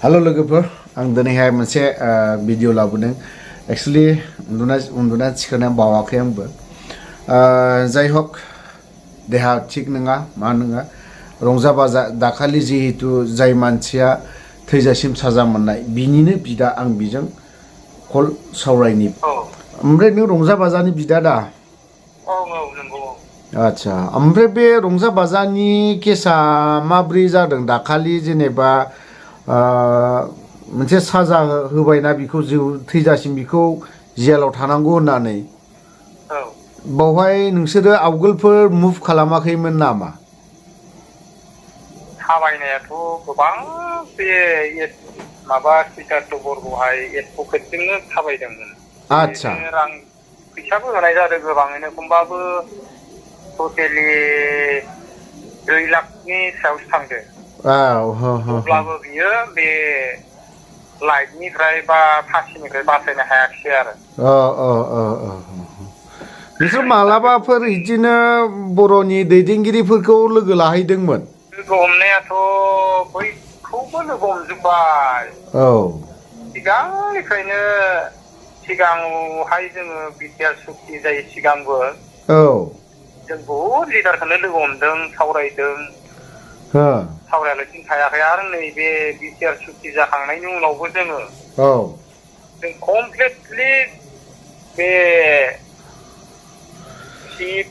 hello लोगोफोर आं दिनैहाय मोनसे भिडिअ लाबोदों एक्चुअली उन्दुना सिखारनाया बावाखै आंबो जाय हक देहा थिग नङा मा नङा रंजा बाजा दाखालि जिहेतु जाय मानसिया थैजासिम साजा मोननाय बिनिनो बिदा आं बिजों कल सावरायनि ओमफ्राय नों रंजा बाजानि बिदा दा नंगौ आच्छा ओमफ्राय बे रंजा बाजानि केसा माब्रै जादों दाखालि जेनेबा मोनसे साजा होबायना बिखौ जिउ थैजासिम बिखौ जेलाव थानांगौ होननानै बावहाय नोंसोरो आवगोलफोर मुभ खालामाखैमोन नामा थाबायनायाथ' गोबां बे माबा सिद्धार्थ बरग'हाय एडभकेटजोंनो थाबायदोंमोन आच्छा रां फैसाबो होनाय जादों गोबाङैनो एखमबाबो टटेलि 2 लाखनि सायावसो थांदों अब्लाबो बियो बे लाइफनिफ्राय बा फासिनिफ्राय बासायनो हायाखिसै आरो नोंसोर मालाबाफोर बिदिनो बर'नि दैदेनगिरिफोरखौ लोगो लाहैदोंमोन लोगो हमनायाथ' बयखौबो लोगो हमजोब्बाय सिगांनिफ्रायनो सिगाङावहाय जोङो बिटिआर सुक्ति जायो सिगांबो जों बहुद लिडारखौनो लोगो हमदों सावरायदों सावरायालासिनो थायाखै आरो नैबे बिटिआर सुक्ति जाखांनायनि उनावबो जोङो जों कमप्लिटलि बे चिफ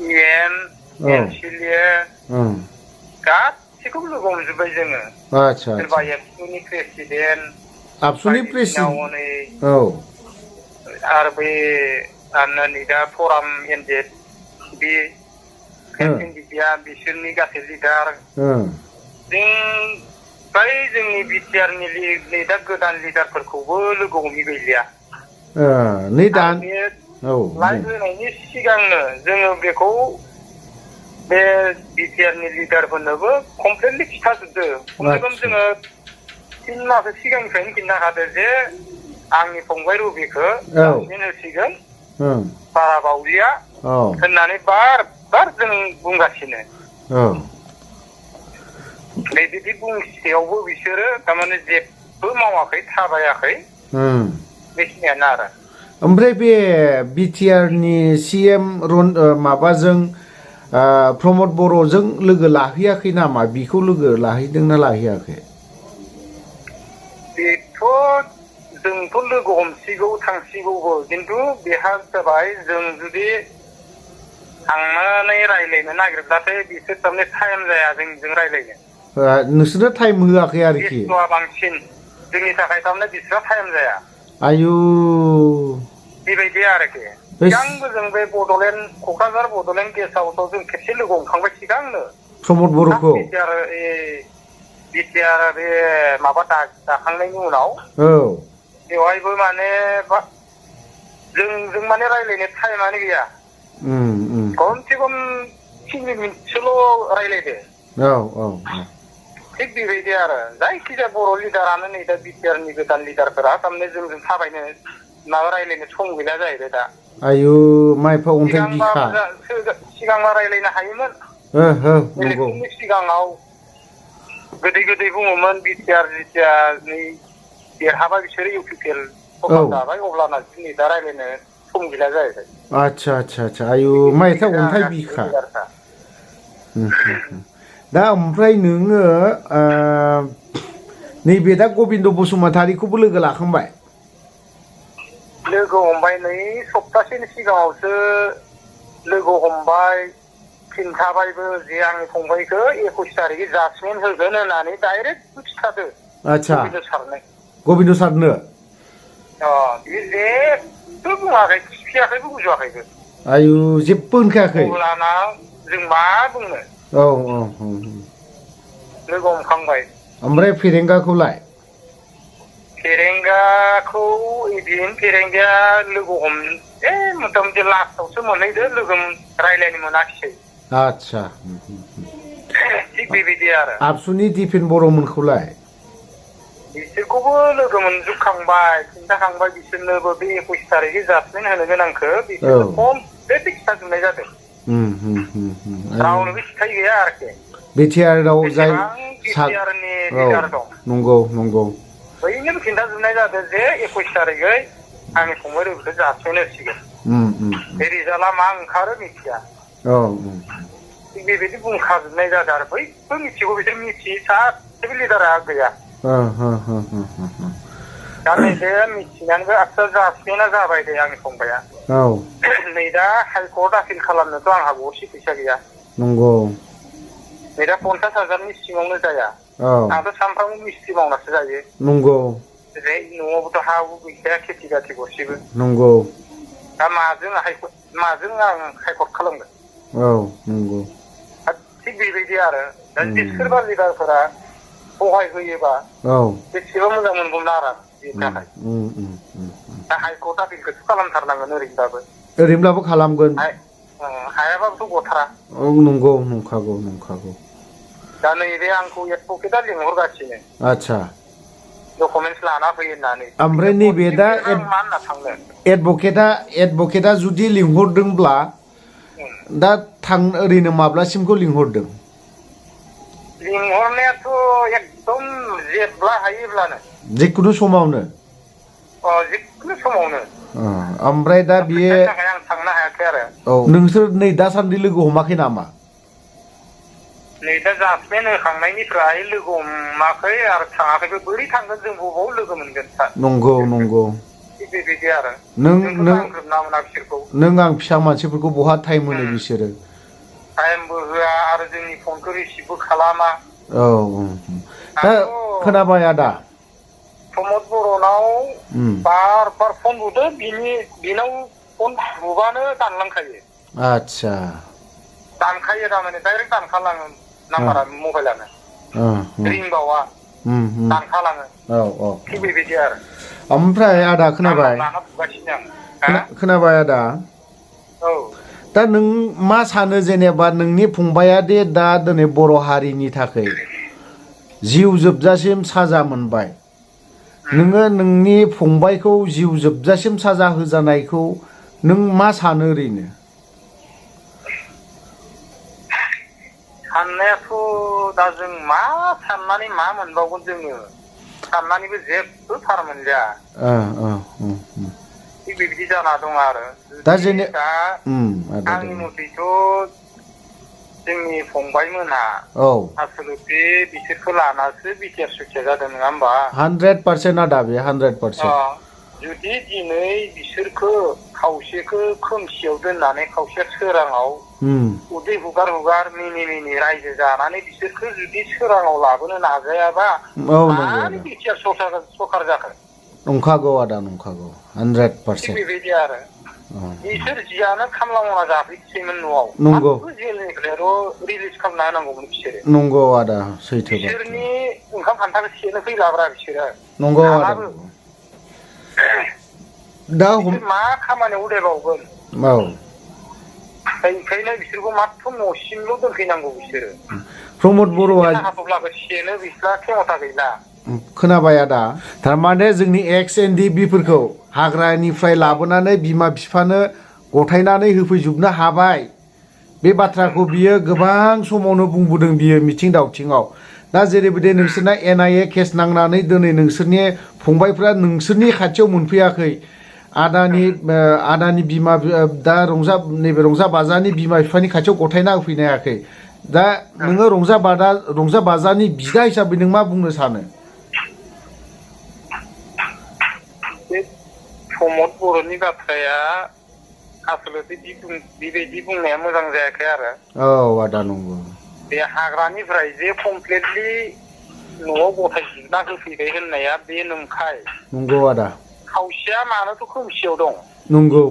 इएम एनसिलिए गासैखौबो लोगो हमजोब्बाय जोङो सोरबा एबसुनि प्रेसिडेन्ट आरो बे नै दा फराम एनजेड बे बिसोरनि गासै लिडार जों फ्राय जोंनि बिटिआरनि नै दा गोदान लिडारफोरखौबो लोगो हमहैगैलिया लाइभ होनायनि सिगांनो जोङो बेखौ बे बिटिआरनि लिडारफोरनोबो कमप्लिटलि खिथाजोबदो खमसेखम जोङो 3 मास सिगांनिफ्रायनो खिन्थाखादो जे आंनि फंबाय रबिखौ बांसिन होसिगोन बारा बावलिया होननानै बार जों बुंगासिनो बिदि बुंसेयावबो बिसोरो थारमाने जेबो मावाखै थाबायाखै बेखिनियानो आरो ओमफ्राय बे बिटिआरनि सिएम माबाजों प्रमद बर'जों लोगो लाहैयाखै नामा बिखौ लोगो लाहैदोंना लाहैयाखै बेथ' जोंथ' लोगो हमसिगौ थांसिगौबो खिन्थु बेहा जाबाय जों जुदि थांनानै रायज्लायनो नागिरब्लाथाय बिसोर थारमाने टाइम जाया जोंजों रायज्लायनो नोंसोरनो टाइम होआखै आरोखि बांसिन जोंनि थाखाय थारमाने बिसोरा टाइम जाया आयु बेबायदि आरोखि सिगांबो जों बे बड'लेण्ड क'क्राझार बड'लेण्ड गेस्ट हाउसआव जों खेबसे लोगो हमखांबाय सिगांनो प्रमद बर'खौ बिटिआर बे माबा दाखांनायनि उनाव बेवहायबो माने जों माने रायज्लायनो टाइमानो गैया खमसे खम 3 मिनिटसोल' रायज्लायदो थिग बेबायदि आरो जायखिजाया बर' लिडारानो नै दा बिटिआरनि गोदान लिडारफोरा थारमाने जोंजों थाबायनो माबा रायज्लायनो सम गैला जाहैबाय दा आयु माइफा अन्थाइ बिखा सिगांबा रायज्लायनो हायोमोन इलेक्सननि सिगाङाव गोदै बुङोमोन बिटिआर जिथियानि देरहाबाय बिसोरो इउपिपिएल जाबाय अब्लाना दिनै दा रायज्लायनो सम गैला जाहैबाय आच्छा आयु माइथा अन्थाइ बिखा दा ओमफ्राय नोङो नैबे दा गबिन्द बसुमतारीखौबो लोगो लाखांबाय लोगो हमबाय नै सप्तासेनि सिगाङावसो लोगो हमबाय खिन्थाबायबो जे आंनि फंबायखौ 21 तारिखै जाजमेन्ट होगोन होननानै डाइरेक्ट खिथादो गबिन्द सारनो बे जेबो बुङाखै खिफियाखैबो बुजुवाखैबो आयु जेबो होनखायाखै अब्लाना जों मा बुंनो लोगो हमखांबाय ओमफ्राय फेरेंगाखौलाय फेरेंगाखौ फेरेंगाया लोगो मथा मथि लास्टावसो मोनहैदो लोगो रायज्लायनो मोनाखिसै आच्छा थिग बेबायदि आरो आबसुनि दिपेन बर'मोनखौलाय बिसोरखौबो लोगो मोनजोबखांबाय खिन्थाखांबाय बिसोरनोबो बे 21 तारिखै जाजमेन्ट होनो गोनांखौ बिसोरनो कमप्लिटलि खिथाजोबनाय जादों रावनोबो सिखाय गैया आरोखि बिटिआरआव जाय बिटिआरनि लिडार दं नंगौ नंगौ बैनोबो खिन्थाजोबनाय जादों जे 21 तारिखै आंनि फंबाय रबिखौ जासिनोसिगोन बे रिजाल्टआ मा ओंखारो मिथिया औ थिग बेबायदि बुंखाजोबनाय जादों आरो बयबो मिथिगौ बिसोर मिथियै सासेबो लिडारा गैया दा नैबे मिथिनानैबो आदसा जासिना जाबाय दे आंनि फंबाया नै दा हाइकर्ट आपिल खालामनोथ' आंहा गरसे फैसा गैया नंगौ नै दा 50,000नि सिङावनो जाया आंथ' सानफ्रामबो मिस्ट्रि मावनासो जायो नंगौ ओरै न'आवबोथ' हा हु गैखाया खेथि बाथि गरसेबो नंगौ दा माजों आं हाइकर्ट खालामगोन नंगौ थिग बेबायदि आरो दा सोरबा लिडारफोरा सहाय होयोबा बेसेबा मोजां मोनगौमोन आरो बेनि थाखाय दा हाइकर्ट आपिलखौथ' खालामथारनांगोन ओरैनोब्लाबो खालामगोन हायाबाबोथ' गथारा नंगौ नंखागौ दा नैबे आंखौ एडभकेटआ लिंहरगासिनो आच्छा डकुमेन्टस लाना फै होननानै ओमफ्राय नैबे दा मा होनना थांनो एडभकेटआ जुदि लिंहरदोंब्ला दा ओरैनो माब्लासिमखौ लिंहरदों लिंहरनायाथ' एकदम जेब्ला हायोब्लानो जिखुनु समावनो जिखुनु समावनो ओमफ्राय दा बियो थाखाय आं थांनो हायाखै आरो नोंसोर नै दासान्दि लोगो हमाखै नामा नै दा जासमेन होखांनायनिफ्राय लोगो हमाखै आरो थाङाखैबो बोरै थांगोन जों बबाव लोगो मोनगोन नंगौ बेबायदि आरो नों बिसोरखौ आं फिसा मानसिफोरखौ बहा टाइम मोनो बिसोरो टाइमबो होआ आरो जोंनि फनखौ रिसिभबो खालामा दा खोनाबाय आदा प्रमद बर'नाव बार फन बुदों बिनाव फन बुबानो दानलांखायो आच्छा दानखायो थारमाने डाइरेक्ट दानखालाङो नाम्बारा मबाइलानो रिंबावा दानखालाङो थिग बेबायदि आरो ओमफ्राय आदा खोनाबाय आदा दा नों मा सानो जेनेबा नोंनि फंबाया दे दा दिनै बर' हारिनि थाखाय जिउ जोबजासिम साजा मोनबाय नोङो नोंनि फंबायखौ जिउ जोबजासिम साजा होजानायखौ नों मा सानो ओरैनो साननायाथ' दा जों मा साननानै मा मोनबावगोन जोङो साननानैबो जेबो थार मोनलिया थिग बेबायदि जाना दं आरो दा आंनि मथेथ' जोंनि फंबायमोनहा आसलथे बिसोरखौ लानासो बिटिआर सुखिया जादों नङा होमबा 100% आदा बे 100% जुदि दिनै बिसोरखौ खावसेखौ खोमसियाव दोननानै खावसेया सोराङाव उदै हुगार मिनि रायजो जानानै बिसोरखौ जुदि सोराङाव लाबोनो नाजायाबा मानो बिटिआर सरखार जाखो नंखागौ आदा नंखागौ 100% बेबायदि आरो बिसोर जियानो खामला मावना जाफैसैमोन न'आव नंगौ जेलनिफ्रायल' रिलिज खालामना होनांगौमोन बिसोरो नंगौ आदा सैथो बिसोरनि ओंखाम खान्थाखौ सेनो फैलाब्रा बिसोरो नंगौ आदा दा मा खामानियाव उदायबावगोन ओंखायनो बिसोरखौ माथ्र' न'सिमल' दोनफैनांगौ बिसोरो प्रमद बर'आ हाथफ्लाखौ सेनो बिस्रा खेमथा गैला खोनाबाय आदा थारमाने जोंनि एक्स एनडिबिफोरखौ हाग्रानिफ्राय लाबोनानै बिमा बिफानो गथायनानै होफैजोबनो हाबाय बे बाथ्राखौ बियो गोबां समावनो बुंबोदों बियो मिथिं दावथिङाव दा जेरैबायदि नोंसोरना NIA केस नांनानै दिनै नोंसोरनि फंबायफ्रा नोंसोरनि खाथियाव मोनफैयाखै आदानि बिमा दा नैबे रंजा बाजानि बिमा बिफानि खाथियाव गथायना होफैनो हायाखै दा नोङो रंजा बाजानि बिदा हिसाबै नों मा बुंनो सानो प्रमद बर'नि बाथ्राया आसलथे बेबायदि बुंनाया मोजां जायाखै आरो आदा नंगौ बे हाग्रानिफ्राय जे कमप्लिटलि न'आव गथायजोबना होफैबाय होननाया बे नंखाय नंगौ आदा खावसेया मानोथ' खोमसियाव दं नंगौ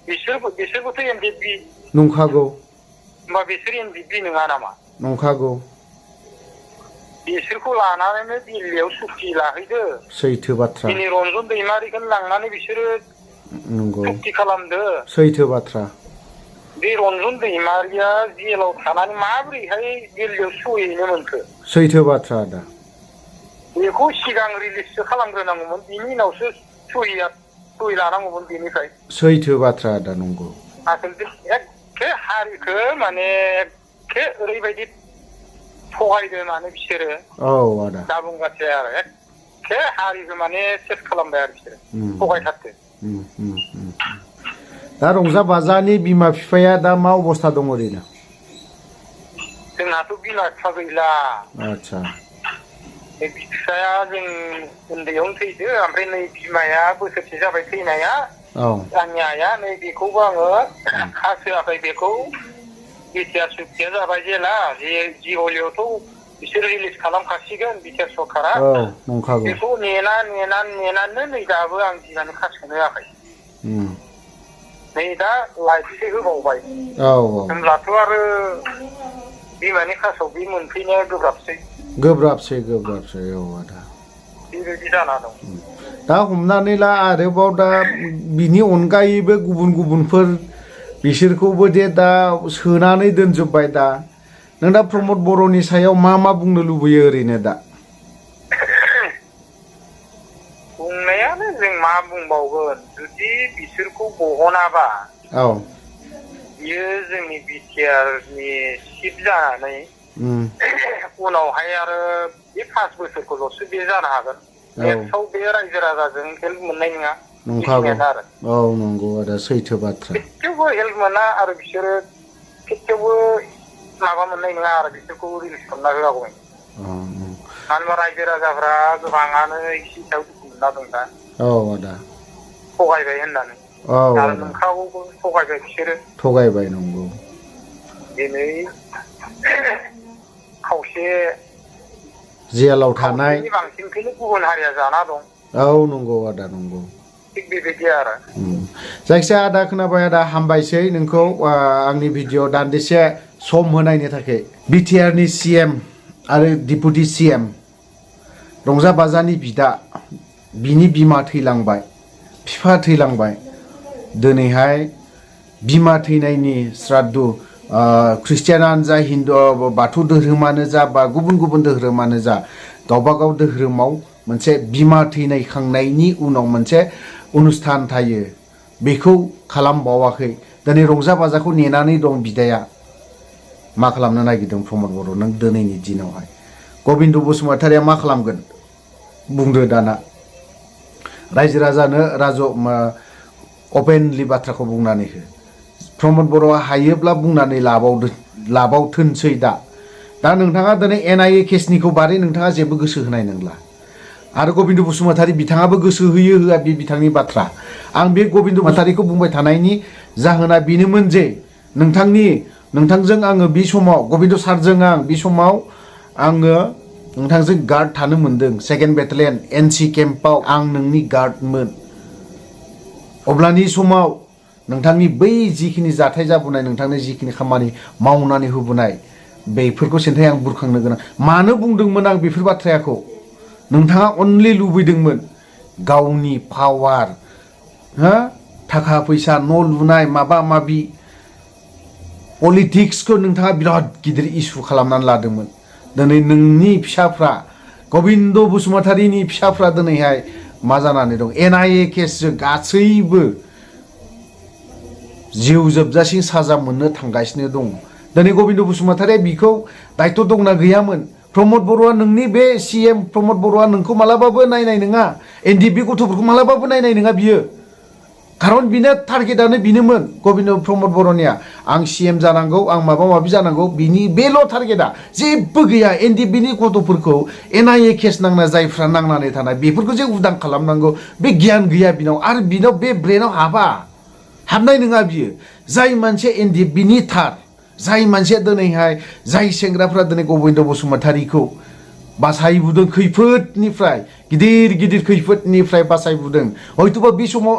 बिसोरबोथ' एनडिएफबि नंखागौ होमबा बिसोर एनडिएफबि नङा नामा नंखागौ बिसोरखौ लानानैनो दिल्लीयाव सुक्ति लाहैदो सैथो बाथ्रा दिनै रन्जन दैमारिखौनो लांनानै बिसोरो नंगौ सुक्ति खालामदो सैथो बाथ्रा बे रन्जन दैमारिया जेलाव थानानै माबोरैहाय दिल्लीयाव सहैनो मोनखो सैथो बाथ्रा आदा बेखौ सिगां रिलिजसो खालामग्रोनांगौमोन बिनि उनावसो सहि लानांगौमोन बेनिफ्राय सैथो बाथ्रा आदा नंगौ आसलथे एखे हारिखौ माने एखे ओरैबायदि थगायदो माने बिसोरो औ आदा दा बुंगासै आरो एखे हारिखौ माने सेस खालामबाय आरो बिसोरो थगायथारदो दा रंजा बाजानि बिमा बिफाया दा मा अबस्था दं ओरैनो जोंहाथ' बिमा बिफा गैला आतसा बे बिफाया जों उन्दैयावनो थैदो ओमफ्राय नै बिमाया बोसोरसे जाबाय थैनाया औ आंनि आइया नै बेखौबो आङो खासोआखै बेखौ बिटिआर सुक्तिया जाबाय जेला जि हलियावथ' बिसोर रिलिज खालामखासिगोन बिटिआर सरकारा औ नंखागौ बेखौ नेनानै नै दाबो आं दिनानो खासोनो होआखै नै दा लाइटसो होबावबाय औ होनब्लाथ' आरो बिमानि खासाव बे मोनफैनाया गोब्राबसै औ आदा बेबायदि जाना दं दा हमनानै ला आरोबाव दा बिनि अनगायैबो गुबुनफोर बिसोरखौबो दे दा सोनानै दोनजोब्बाय दा नों दा प्रमद बर'नि सायाव मा बुंनो लुबैयो ओरैनो दा बुंनायानो जों मा बुंबावगोन जुदि बिसोरखौ बहनाबा औ बियो जोंनि बिटिआरनि सिट जानानै उनावहाय आरो बे 5 बोसोरखौल'सो बे जानो हागोन नेक्स्टआव बे रायजो राजाजों हेल्प मोननाय नङा नंखागौ औ नंगौ आदा सैथो बाथ्रा खेबसेबो हेल्प मोना आरो बिसोरो खेबसेबो माबा मोननाय नङा आरो बिसोरखौ रिलिज खालामना होआगौमोन मानो होनबा रायजो राजाफ्रा गोबाङानो एसे सायाव दुखु मोनना दं दा औ आदा थगायबाय होननानै आरो नोंखागौबो थगायबाय बिसोरो थगायबाय नंगौ दिनै खावसे जेलाव थानाय बांसिनखौनो गुबुन हारिया जाना दं औ नंगौ आदा नंगौ थिग बेबायदि आरो जायखिजाया आदा खोनाबाय आदा हामबायसै नोंखौ आंनि भिडिअ दान्दिसे सम होनायनि थाखाय बिटिआरनि CM आरो डिपुटि CM रंजा बाजानि बिदा बिनि बिमा थैलांबाय बिफा थैलांबाय दिनैहाय बिमा थैनायनि श्राद्ध ख्रिस्टियानानो जा हिन्दु बाथौ धोरोमानो जा बा गुबुन धोरोमानो जा गावबागाव धोरोमाव मोनसे बिमा थैनायखांनायनि उनाव मोनसे अनुस्थान थायो बेखौ खालामबावाखै दिनै रंजा बाजाखौ नेनानै दं बिदाया मा खालामनो नागिरदों प्रमद बर' नों दिनैनि दिनावहाय गबिन्द बसुमतारिया मा खालामगोन बुंदो दाना रायजो राजानो अपेनलि बाथ्राखौ बुंनानै हो प्रमद बर'आ हायोब्ला बुंनानै लाबावथोंसै दा नोंथाङा दिनै NIA केसनिखौ बारै नोंथाङा जेबो गोसो होनाय नंला आरो गबिन्द बसुमतारि बिथाङाबो गोसो होयो होआ बे बिथांनि बाथ्रा आं बे गबिन्द बसुमतारिखौ बुंबाय थानायनि जाहोना बेनोमोन जे नोंथांजों आङो बे समाव गबिन्द सारजों आं बे समाव आङो नोंथांजों गार्ड थानो मोनदों 2nd बेटालियन NC केम्पआव आं नोंनि गार्डमोन अब्लानि समाव नोंथांनि बै जिखिनि जाथाय जाबोनाय नोंथांनि जिखिनि खामानि मावनानै होबोनाय बेफोरखौ सेन्थाय आं बुरखांनो गोनां मानो बुंदोंमोन आं बेफोर बाथ्राखौ नोंथाङा अनलि लुबैदोंमोन गावनि पावार थाखा फैसा न' लुनाय माबा माबि पलिटिक्सखौ नोंथाङा बिराद गिदिर इस्यु खालामनानै लादोंमोन दिनै नोंनि फिसाफ्रा गबिन्द बसुमतारिनि फिसाफ्रा दिनैहाय मा जानानै दं NIA केसजों गासैबो जिउ जोबजासिम साजा मोननो थांगासिनो दं दिनै गबिन्द बसुमतारिया बिखौ दायथ' दंना गैयामोन प्रमद बर'आ नोंनि बे CM प्रमद बर'आ नोंखौ मालाबाबो नायनाय नङा NDP गथ'फोरखौ मालाबाबो नायनाय नङा बियो खारन बिनो टारगेटआनो बिनोमोन गबिन्द प्रमद बर'निया आं CM जानांगौ आं माबा माबि जानांगौ बिनि बेल' टारगेटआ जेबो गैया NDPनि गथ'फोरखौ NIA केस नांना जायफ्रा नांनानै थानाय बेफोरखौ जे उदां खालामनांगौ बे गियान गैया बिनाव आरो बिनाव बे ब्रेनाव हाबनाय नङा बियो जाय मानसिया NDPनि थार जाय मानसिया दिनैहाय जाय सेंग्राफ्रा दिनै गबिन्द बसुमतारिखौ बासायबोदों खैफोदनिफ्राय गिदिर खैफोदनिफ्राय बासायबोदों हयथ'बा बे समाव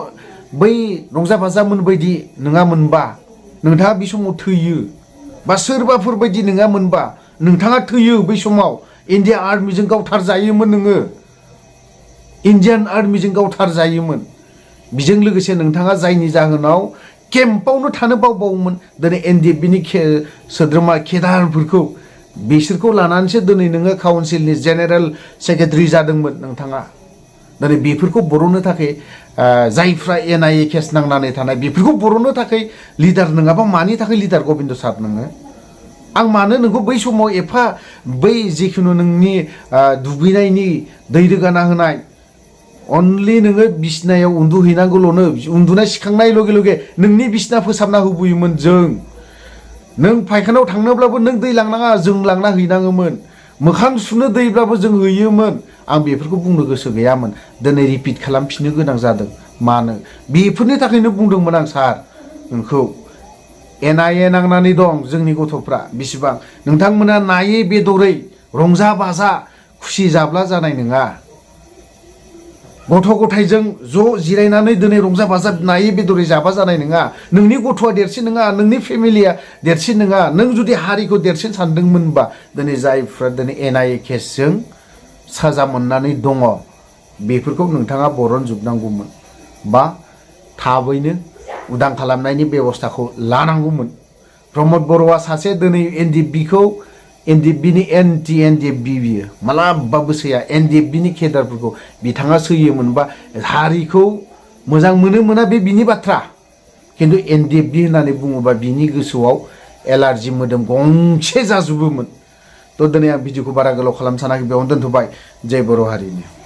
बै रंजा बाजामोन बायदि नङामोनबा नोंथाङा बे समाव थैयो बा सोरबाफोर बायदि नङामोनबा नोंथाङा थैयो बै समाव इन्डियान आर्मिजों गावथार जायोमोन नोङो इन्डियान आर्मिजों गावथार जायोमोन बिजों लोगोसे नोंथाङा जायनि जाहोनाव केम्पआवनो थानो बावबावोमोन दिनै NDPनि सोद्रोमा केदारफोरखौ बिसोरखौ लानानैसो दिनै नोङो काउन्सिलनि जेनेरेल सेक्रेटारि जादोंमोन नोंथाङा दिनै बेफोरखौ बर'नो थाखाय जायफ्रा NIA केस नांनानै थानाय बेफोरखौ बर'नो थाखाय लिडार नङाबा मानि थाखाय लिडार गबिन्द सार नोङो आं मानो नोंखौ बै समाव एफा बै जिखुनु नोंनि दुगैनायनि दै रोगाना होनाय अनलि नोङो बिसिनायाव उन्दुहैनांगौल'नो उन्दुना सिखांनाय लगे लगे नोंनि बिसिना फोसाबना होबोयोमोन जों नों फायखानायाव थांनोब्लाबो नों दै लांनाङा जों लांना हैनाङोमोन मोखां सुनो दैब्लाबो जों हैयोमोन आं बेफोरखौ बुंनो गोसो गैयामोन दिनै रिपिट खालामफिननो गोनां जादों मानो बेफोरनि थाखायनो बुंदोंमोन आं सार नोंखौ एनाये नांनानै दं जोंनि गथ'फ्रा बिसिबां नोंथांमोना नायै बेदरै रंजा बाजा खुसि जाब्ला जानाय नङा गथ' गथायजों ज' जिरायनानै दिनै रंजा बाजा नायै बेदरै जाबा जानाय नङा नोंनि गथ'आ देरसिन नङा नोंनि फेमिलिया देरसिन नङा नों जुदि हारिखौ देरसिन सानदोंमोनबा दिनै जायफ्रा दिनै एनआइए केसजों साजा मोननानै दङ बेफोरखौ नोंथाङा बरनजोबनांगौमोन बा थाबैनो उदां खालामनायनि बेबस्थाखौ लानांगौमोन प्रमद बर'आ सासे दिनै एनडिएफबिखौ एनडिएफबिनि एनटि एनडिएफबि बियो मालाबाबो सैया एनडिएफबिनि केडारफोरखौ बिथाङा सैयोमोनबा हारिखौ मोजां मोनो मोना बे बिनि बाथ्रा खिन्थु एनडिएफबि होननानै बुङोबा बिनि गोसोआव एलार्जि मोदोम गंसे जाजोबोमोन थ' दिनै आं भिडिअखौ बारा गोलाव खालामनो सानाखै बेयावनो दोनथ'बाय जय बर' हारिनि